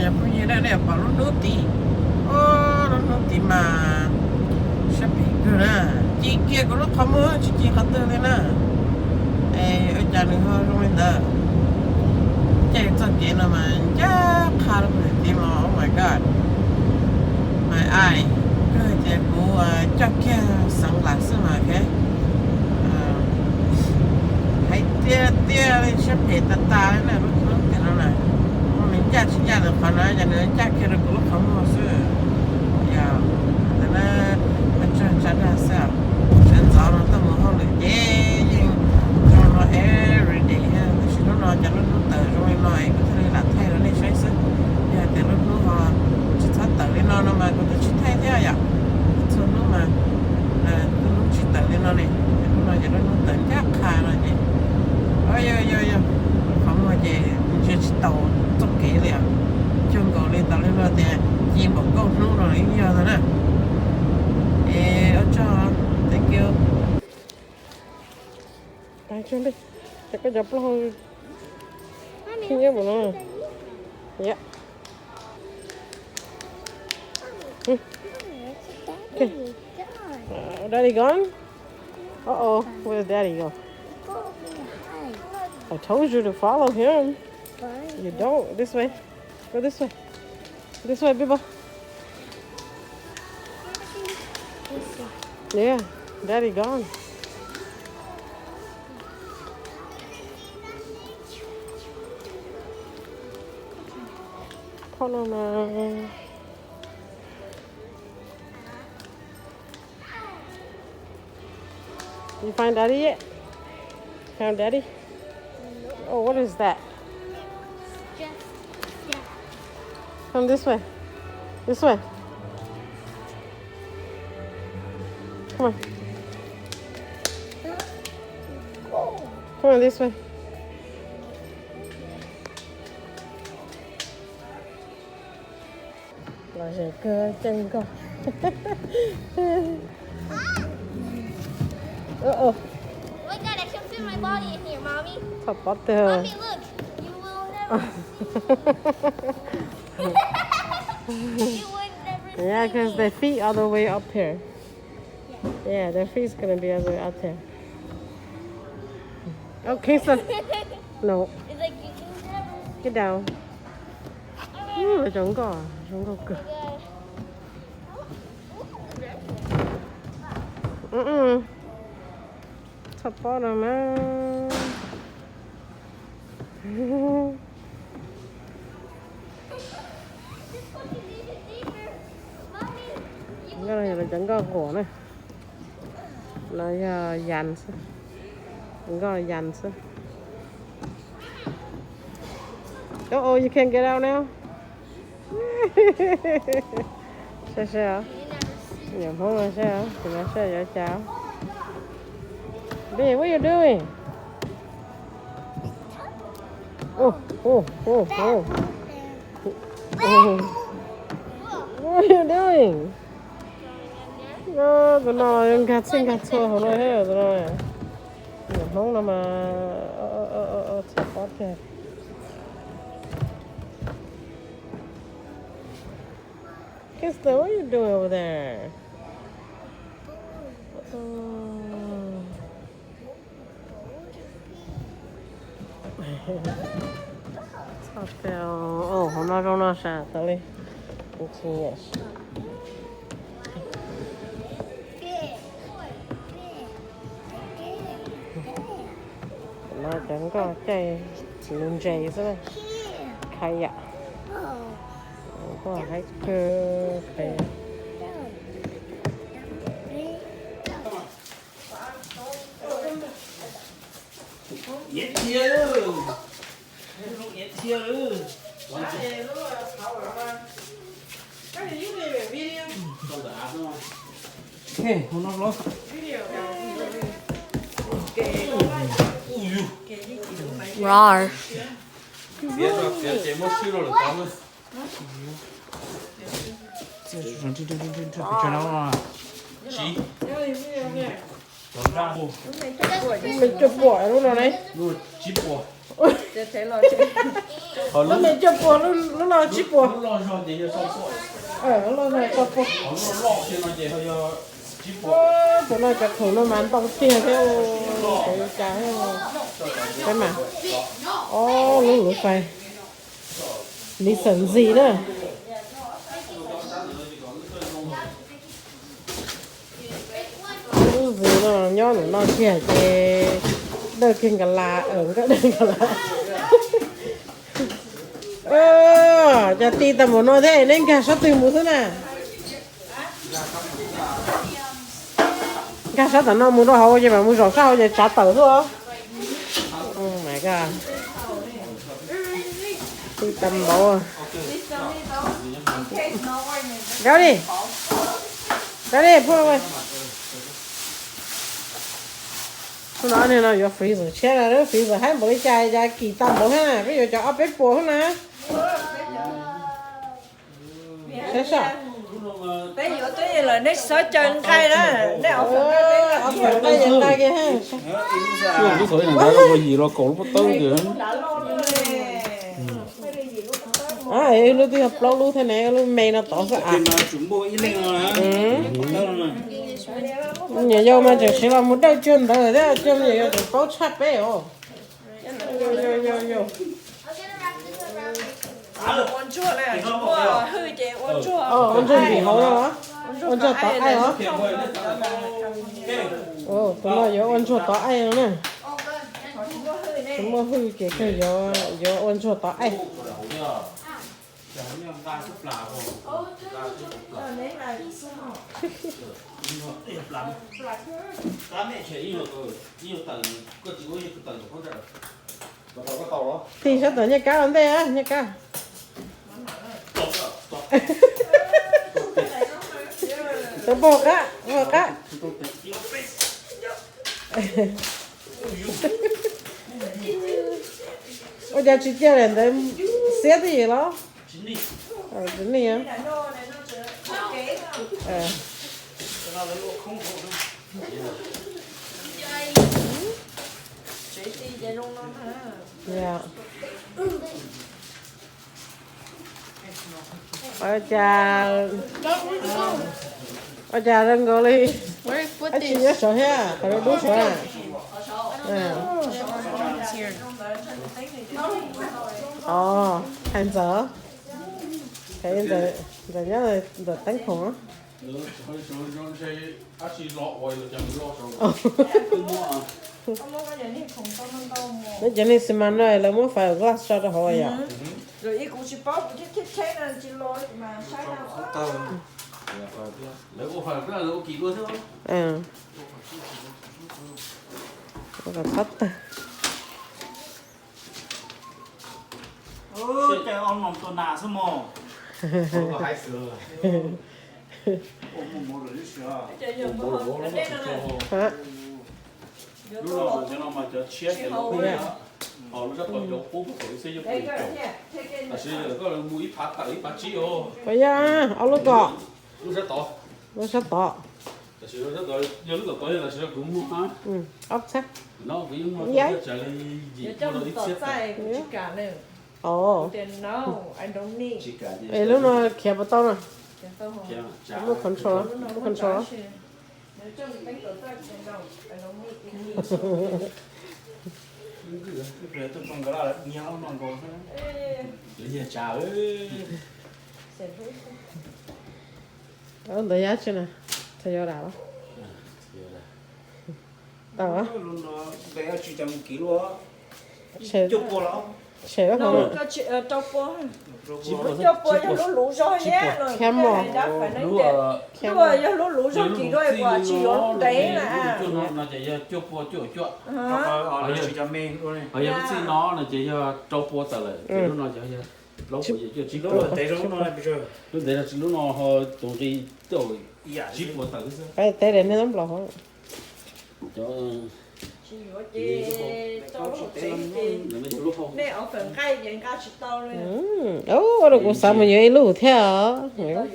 Phooj ywg na, nej pom lub hnub tid, lub hnub tid mas siab phem kawg na, ci kiag kuv lub qhov muag tsis ci qhov twg li na. Es ua cas nws ho zoo li ntawd? Caij txoj kev no mas ncaj qha rau kuv niam txiv mas, oh my god, my eye, kawg tias kuv coj kiag xeev las xwb mas, ok. Hais tiag tiag li, siab phem tas tas li na, lub hnub tim no na. Nws ncaj tsis ncaj lawm qhov no, yog nws ncaj kiag rau kuv lub qhov muag xwb. Yog, ntawd na, tsag tsab dag xwb. Sawv ntxov no tuaj mus hauj lwm ces yeej zoo no everyday, tab sis hnub no cov lub hnub tawm zoo li no es kuv thiaj li lam thaij rau nej saib xwb. Yog tias lub hnub ho tsis txhob tawm li no no mas kuv twb tsis thaij thiab yom. Txhua hnub mas lub hnub tsis tawm li no ne, hnub no ces lub hnub tawm ncaj qha no ces, yog, yog, qhov muag ces ntsia tsis tau txoj kev li os. Cuag nkaus li tau li luag tias ci npaum nkaus hnub no yeej yog ntag na. Es ua tsaug, thank you. Ces koj cov plaub hau khib nyiab npaum no. Yep. Daddy gone? Uh-oh, where's Daddy go? I told you to follow him. You don't. This way. Go this way. This way, Biba. Yeah, Daddy gone. Phone on. You find Daddy yet? Found Daddy? Oh, what is that? Come this way. This way. Come on. Come on, this way. Los ze kawg, caij nkoj. Txhob pob tag. Yeah, because their feet all the way up here. Yeah, their feet's gonna be all the way up there. Oh, Kingston. No. Get down. Ub, zoo nkauj, zoo nkauj kawg. Txhob pob no mas. Nkoj no yog lawv cov nkoj quas na. No yog yas xwb. Nkoj yas xwb. Oh, oh, you can get out now. Saib saib os. Niam Hmoob no saib os, tus no saib yuav cas. Babe, what you doing? Oh, oh, oh, oh. What are you doing? Tus no nkag txhij nkag txhua hauv no thiab tus no. Niam Hmoob no mas txhaum pob tiag. Kingston, what are you doing over there? Txhob tiag, hauv no zoo no sas tau li. Kuv tsis nyiam. No cov nkoj caij ntse xwb na. Kayak. Nkoj haib kawg, kayak. Rar. Tsis pom lub no ne. Tsis pom. Ces thev los ces lub me cuaj puas, lub no tsib puas. Lub loj zog ces yog rau puas. Lub loj zog rau puas. Tus no cov khoom no mas ntau tiag thiab, cov yuav cas thiab. Peb mas, ob lub luv fais, Li Xeem Ntxis na. Lub zis no nyob ntawm no kiag ces dawj kiag nkas las, nkawd dawj nkas las. Cas ti tag npaum no thiab, neb nkag sab twg mus xwb na? Nkag sab tom no mus rau hauv ces mam mus zaum sab hauv ces tsav tawm xwb os. Ti tag npaum. Nkag li, nkag li phuaj. Hnub no no yuav freezer tshiab na, freezer haib npaum li cas cas kim tau npaum thiab na, peb yuav cov ob peb puas xwb na. Saib soj. Peb yuav twb lawm nej tsis txhob caw nqaij na, nej ob peb nqaij ces nqaij kiag. Lub thaum ib nta rau yim los kaum lub pob tawb kiag. Lub twb yog plaub lub thiab ne, lub me no tod xwb as. Nyuam yaus mas tseem siv los mus dawj cuag ntawd thiab, cuag me nyuam yaus tseem paub tshaj peb os. Ua ntsuag na, hwj ces ua ntsuag. Ua ntsuag ntim hauv no los? Ua ntsuag tov aij los? Tus no yuav ua ntsuag tov aij no na. Tsis muaj hwj ces kawg yuav ua ntsuag tov aij. Tig sab tom Nyiaj Kab ua ntej, Nyiaj Kab. Tus pog qab, pog qab. Ua cas tsis cia li ntawd xiab twj ywm los? Tsis nij. Ua cas, ua cas zoo nkaus li dab tsi nyob saud thiab, qhov dub dub saud na. Os, hais ntxawm, ntxawm nyob ntawm teeb khoom. Neb cov neeg xi mas no lawv muab fiberglass tso rau hauv yom? Txhob tawg. Ua yog ob lub kom, lub sab tod. Ob txhab. Es lub no khiav puas tau na? Muaj control, muaj control. Ntawd yog tsi na, txhais yog dam los? Tau. Tshem, tshem. Cuaj pua yog lub luv zog thiab no. Camel. Yog lub luv zog kis dua puas tsis yuav lub ntev na? Cuaj no ces yog cuaj pua cuaj cuaj. Ho yog lub txij no no ces yog rau pua tawm lawm, ces lub no ces yog plaub pua yog cuaj tsib pua. Lub ntev no tsis, lub no ho tus nqi tau tsib pua tawm xwb. Peb teb li nej nplaum hov. Ua rau kuv xav mus yuav ib lub thiab os.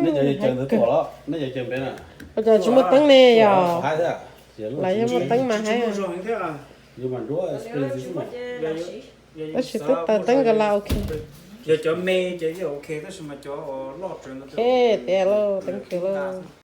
Neb cov caws ntawd tuaj los neb cov caws npe na. Ua cas tsis muaj teeb ne yog? Lawv yog muaj teeb mas haib. Tab sis twb taws teeb nkaus las ok. Yog cov me ces yeej ok tab sis mas cov loj tias lauj, teeb kawg lauj.